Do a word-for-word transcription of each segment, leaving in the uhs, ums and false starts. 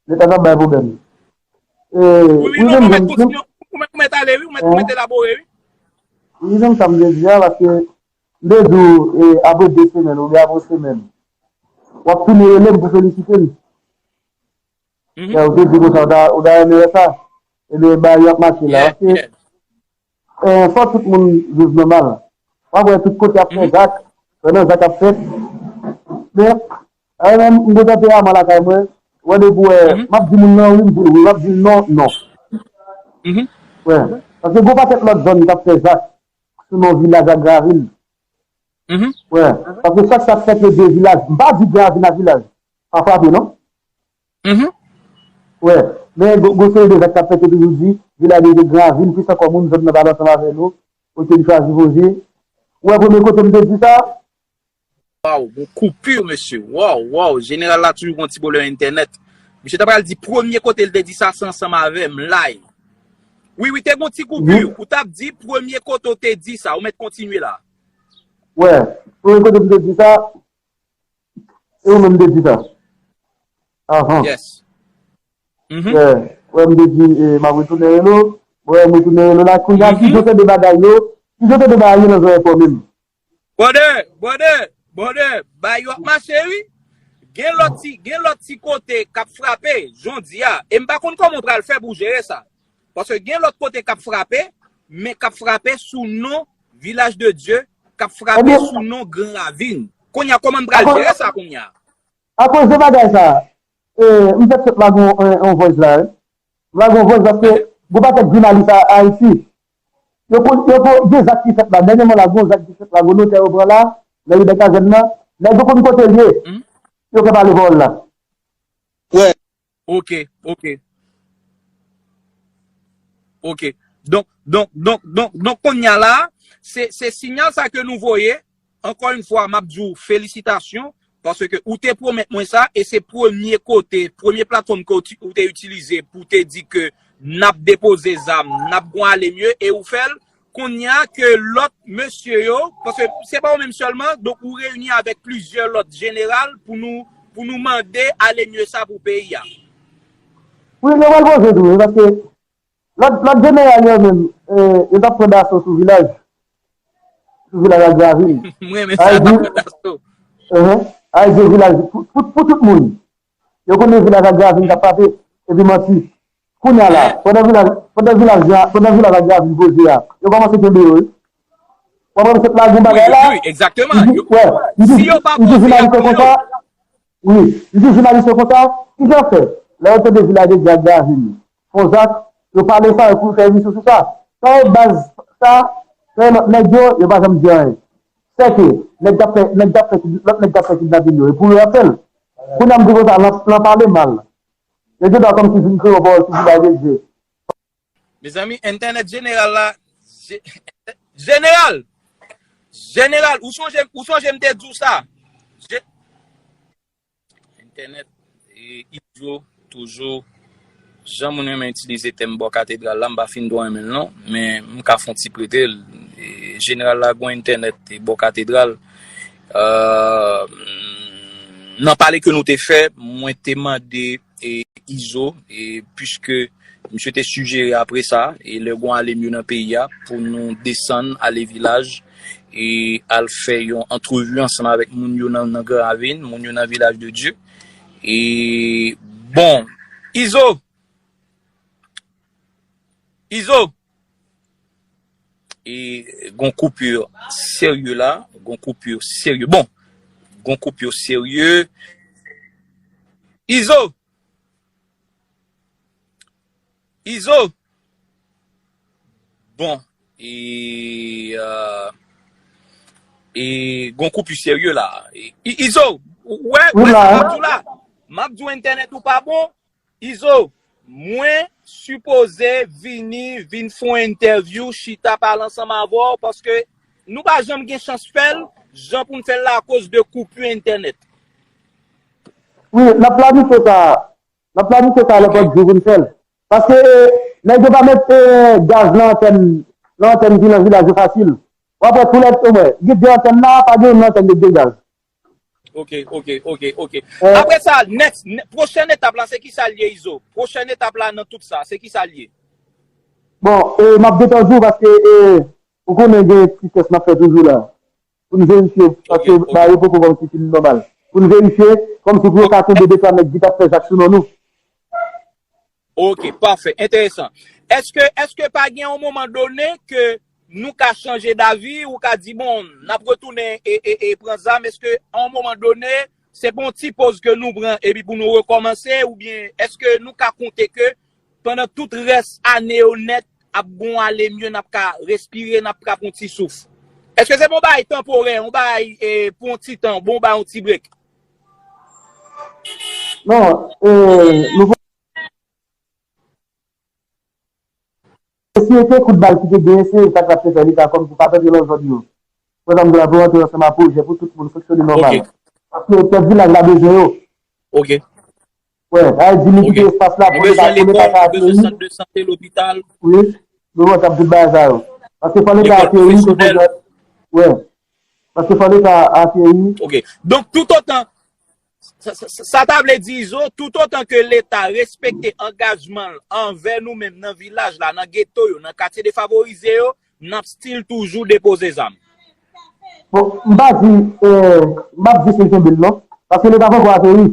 Leta t ap bay pwoblèm. E, wi, wi, non, non, mèt kontinye, ou mèt, ou mèt ale, wi, ou mèt, ou mèt elabore, wi. Wi, menm sa m te di a, paske m te di w, e, apre de semèn oubyen apre yon semèn, w ap tounen rele m pou felisite m. Lè ou te di konsa, ou ta, ou ta renmen wè sa. Ebyen, bagay yo ap mache la. Paske, e, fò tout moun viv nòmal. W ap wè tout kote ap fè zak, wè nan zak ap fèt. Men, e, menm, m gen tanperaman lakay mwen, wè depi wè, m ap di moun nan wi, m di l wi, m ap di l non, non. Wè. Paske gen yon pakèt lòt zòn k ap fè zak sou non vilaj ak gravin. Wè. Paske chak sa k fèt yo de vilaj. M pa di gravin ak vilaj pa frape, non. Wè. Men gwo, gwo seri de zak k ap fèt yo toujou di, vilaj de gravin, plis ankò moun zòn nan pa ansanm avè nou, kote m chwazi poze. Wè, premye kote m te di sa, Waw, gon koupi, mesye. Waw, waw, jeneral la toujou gon ti pwoblèm entènèt. Misye ta pral di premye kote l te di sa, se ansanm avè m, live. Wi, wi, te gon ti koupi. Ou t ap di premye kote w te di sa, ou mèt kontinye la. Wè, premye kote m te di sa, e ou menm te di sa. Ahan. Yes. Wè, wè, m te di, e, m ap retounen rele w. Wè, m retounen rele w la. Kounye a, ki jan de bagay yo, ki jan de bagay yo nan zòrèy pa w menm. Brother, brother, brother, bagay yo ap mache wi. Gen lòt ti, gen lòt ti kote k ap frape, jan w di a. E m pa konn kòman w pral fè pou w jere sa. Paske gen lòt kote k ap frape, men k ap frape sou non Vilaj de Dye, k ap frape sou non Gran Ravin. Kounye a, kòman n pral jere sa kounye a? Akoz de bagay sa, e, m fèk sot lage yon, yon voice la, wi. M lage yon voice paske gon pakèt jounalis a Ayiti, yo konn, yo konn gen zak ki fèt la. Dènyèman la, gon zak ki fèt la, gon notè yo pran la, nan ri Bèkazèn nan, nèg yo konn kote l ye, yo fè pale pawòl la. Wè. Ok, ok. Ok. Donk, donk, donk, donk, donk kounye a la, se, se siyal sa ke nou voye. Ankò yon fwa, m ap di w felisitasyon, paske ou te pwomèt mwen sa, e se premye kote, premye platfòm ke ou ti, ou te itilize pou te di ke n ap depoze zam, n ap gon ale mye, e ou fè l. Kounye a ke lòt mesye yo, paske se pa ou menm sèlman, donk ou reyini avèk plizyè lòt jeneral pou nou, pou nou mande ale mye sa pou peyi a. Wi, nou pral poze tou, wi, paske lòt, lòt jeneral yo menm, e, yo t ap pran daso sou vilaj. Sou vilaj ak Gravin. M renmen sa, yo t ap pran daso. Enhen. A di vilaj, pou, pou, pou tout moun. Yo konnen vilaj ak Gravin k ap frape, epi manti. Kounye a la, pandan vilaj, pandan vilaj la, pandan vilaj ak Gravin poze a, yo kòmanse kenbe yo, wi. W ap wè m sot lage yon bagay la. Wi, wi, egzakteman. M di, wè, m di, m di jounalis yo konsa, wi, m di jounalis yo konsa, ki jan fè? Lè yo tande vilaj de Dye ak Gravin fè yon zak, yo pale sa, yo pou fè emisyon sou sa. Sa yo baz sa, sa yo lòt nèg yo, yo pa janm di anyen. Sèke, nèg k ap fè, nèg k ap fè, lòt nèg k ap fè kidnapin yo, e pou yo y ap fè l. Kounye a m di konsa, l an, l an pale mal. Yo gen dwa kòmsi vin kreye yon pawòl sou vilaj de Dye. Mezanmi, entènèt jeneral la, je-, jeneral, jeneral, ou sonje, ou sonje m te di w sa. Je-, entènèt, e, Izo, toujou, jan moun renmen itilize tèm bò katedral la, m pa fin twò renmen l non, men m ka fè yon ti prete l. E, jeneral la gon entènèt, e, bò katedral. Euh, nan pale ke nou te fè, mwen te mande, e, Izo, e, puiske misye te sijere apre sa, e lè gon ale mye nan peyi a, pou nou desann, ale vilaj, e al fè yon antrevi ansanm avèk moun yo nan, nan Gran Ravin, moun yo nan Vilaj de Dye. E, bon, Izo! Izo! E gon koupi serye la, gon koupi serye. Bon, gon koupi serye. Izo! Izo! Bon, e, euh, e gon koupi serye la. E, I-, Izo, ou wè, ou wè sa m ap di w la? M ap di w entènèt ou pa bon. Izo, mwen sipoze vini, vin fè yon entèvyou, chita pale ansanm avè w, paske nou pa janm gen chans fè l, jan pou n fè l la akoz de koupi entènèt. Wi, n ap planifye sa. N ap planifye sa lòt jou pou n fè l. Paske, e, nèg yo pa met, e, gaz nan antèn, nan antèn ki nan vilaj yo fasil. W ap wè tou lè, wè, gen de antèn la, pa gen youn nan antèn yo gen gaz. Ok, ok, ok, ok. Apre sa, next, ne- pwochèn etap la, se ki sa l ye, Izo? Pwochèn etap la nan tout sa, se ki sa l ye? Bon, e, m ap gentan di w paske e, ou konnen gen ti tès n ap fè toujou la. Pou n verifye, paske bagay yo poko kòmsi fin nòmal. Pou n verifye, kòmsi pou yo ka kenbe de twa nèg ki t ap fè zak sou non nou. Ok, pafè, enteresan. Èske, èske pa gen yon moman done ke nou ka chanje davi, ou ka di, bon, n ap retounen e, e, e pran zam, èske a yon moman done, se pa yon ti poz ke nou pran epi pou nou rekòmanse, oubyen èske nou ka konte ke pandan tout rès ane yo nèt, ap gon ale mye, n ap ka respire, n ap ka pran yon ti souf? Èske se bon bagay tanporè, yon bagay e, pou yon ti tan, bon bagay, yon ti brek? Non, e, nou Eseye te kout bal ki te genyen, se sa k ap fè leta kòm pou pa tande lòzòd yo. Pran zam gwo la pou rantre ansanm a pwojè pou tout moun fonksyone nòmal. Ok. Paske tèt vilaj la bezwen yo. Ok. Wè, sa vle di nou kite espas la pou leta pou leta ka akeyi. Bezwen sant de sante, lopital. Wi, nou wè k ap tout bagay sa yo. Paske fò leta akeyi pou pwojè. Wè. Paske fò leta akeyi. Ok. Donk, toutotan, sa, sa, sa, sa ta vle di, Izo, toutotan ke leta respekte angajman l anvè nou menm nan vilaj la, nan geto yo, nan katye defavorize yo, n ap still toujou depoze zam. Bon, m pa di, e, m ap di se kenbe l non. Paske leta poko akeyi.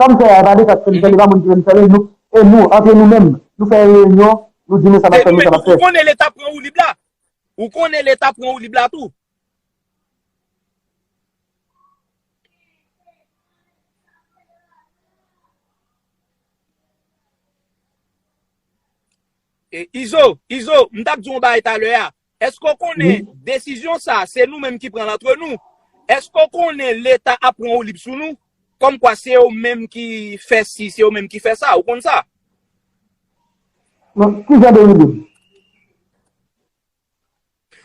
Sa m fè a, e pa leta ki fè m fè l, e pa moun ki fè m fè l, e nou, e nou, antre nou menm, nou fè yon reyinyon, nou di men sa n ap fè, men sa n ap fè. Ou konnen leta pran woulib la. Ou konnen leta pran woulib la tou. E, Izo, Izo, m t ap di w yon bagay talè a. Èske w konnen desizyon sa, se nou menm ki pran l antre nou? Èske w konnen leta ap pran woulib sou nou? Kòmkwa se yo menm ki fè si, se yo menm ki fè sa, ou konn sa? Non, ki jan de woulib?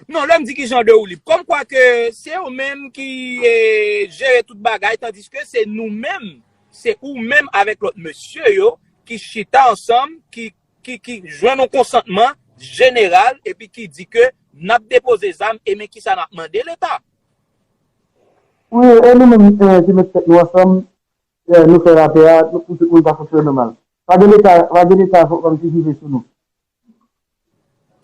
Non, lè m di ki jan de woulib, kòmkwa ke se yo menm ki e, jere tout bagay, tandiske se nou menm, se ou menm avèk lòt mesye yo ki chita ansanm, ki, ki, ki jwenn yon konsantman jeneral epi ki di ke n ap depoze zam e men kisa n ap mande leta. Wi, e nou menm e, ki met tèt nou ansanm, e, nou fè rapè a, nou pou tout moun ka fonksyone nòmal. Pa gen leta, pa gen leta kòmsi ki vle sou nou.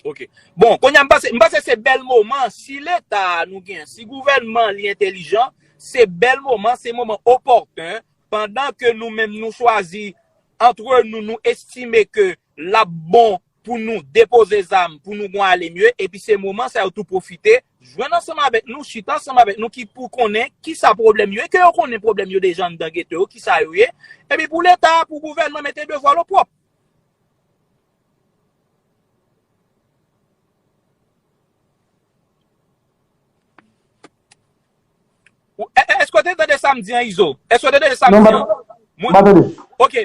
Ok. Bon, kounye a m panse, m panse se bèl moman, si leta a nou gen, si gouvènman li entelijan, se bèl moman, se moman opòten, pandan ke nou menm nou chwazi antre nou, nou estime ke l ap bon pou nou depoze zam, pou nou gon ale mye, epi se moman sa yo tou pwofite, jwenn ansanm avèk nou, chita ansanm avèk nou ki pou konnen kisa pwoblèm yo ye, ke yo konnen pwoblèm yo deja anndan geto yo, kisa yo ye, epi pou leta, pou gouvènman mete devwa l opwòp. Èske w te tande sa m di an, Izo? Èske w te tande sa m di an? Non, m pa tande. Ok,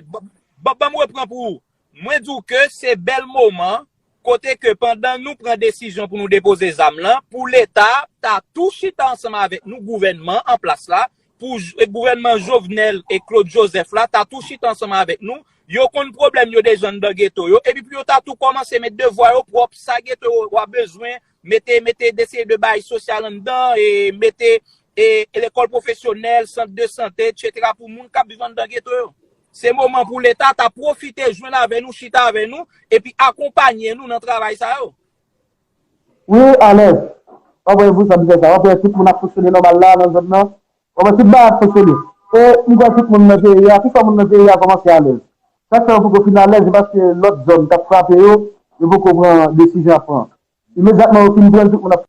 ban m repran pou ou. Mwen di w ke se bèl moman, kote ke pandan nou pran desizyon pou nou depoze zam lan, pou leta ta tou chita ansanm avèk nou, gouvènman an plas la, pou gouvènman Jovenel e Claude Joseph la, ta tou chita ansanm avèk nou, yo konn pwoblèm yo deja anndan geto yo, epi pou yo ta tou kòmanse met devwa yo pwòp, sa geto yo a bezwen, mete, mete deseye de bagay sosyal anndan, e mete e, e lekòl pwofesyonèl, sant de sante, etsetera, pou moun k ap viv anndan geto yo. Se moman pou leta ta pwofite jwenn avè nou, chita avè nou, epi akonpaye nou nan travay sa yo. Wi, alèz. W ap wè pou sa, bizè sa. W ap wè tout moun ap fonksyone nòmal la nan zòn nan. W ap wè tout bagay ap fonksyone. E m kwè tout moun nan peyi a, tout moun nan peyi a kòmanse alèz. Sa k fè yo poko fin alèz, se paske lòt zòn k ap frape yo, yo poko pran desizyon ap pran. Imedyatman yo fin pran l, tout moun ap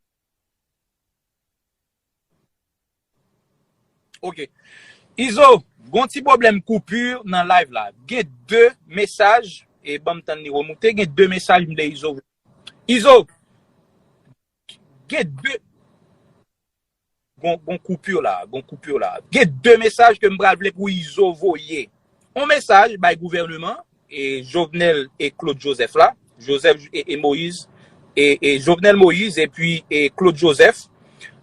Ok. Izo, gon ti pwoblèm koupi nan live la. Gen de mesaj, e ban m tann li remoute, gen de mesaj m vle Izo. Izo, gen de, gon, gon koupi la, gon koupi la. Gen de mesaj ke m pral vle pou Izo voye. On mesaj bay gouvènman, e Jovenel e Claude Joseph la, Joseph e, e Moïse, e, e Jovenel Moïse epi e Claude Joseph.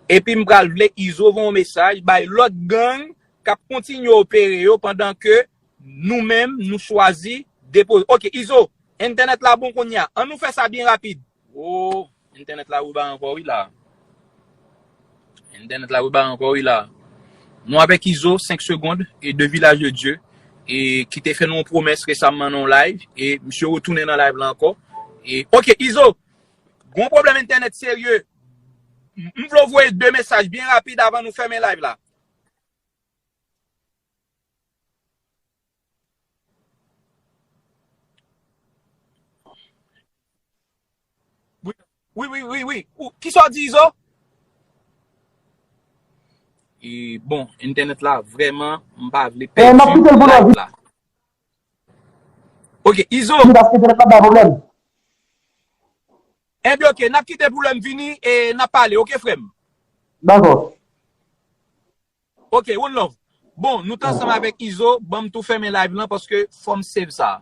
Epi m pral vle Izo voye yon mesaj bay lòt gang k ap kontinye opere yo pandan ke nou menm nou chwazi depoze. Ok, Izo, entènèt la bon kounye a. An nou fè sa byen rapid. Oh, entènèt la rebare ankò wi la. Entènèt la rebare ankò wi la. Nou avèk Izo, senk segonn, e de Village de Dieu, e ki te fè nou yon pwomès resamman nan yon live, e misye retounen nan live la ankò. E, ok, Izo, gon pwoblèm entènèt serye. M m vle w voye de mesaj byen rapid avan nou fèmen live la. Wi, wi, wi, wi, wi. Ou, kisa w di, Izo? E, bon, entènèt la, vrèman, m pa vle pèdi live la. Ok, Izo. Wi, paske entènèt la bay pwoblèm. Enben, ok, n ap kite pou lè m vini e n ap pale, ok, frè m? Dakò. Ok, one love. Bon, nou t ansanm avèk Izo, ban m tou fèmen live lan paske fò m save sa.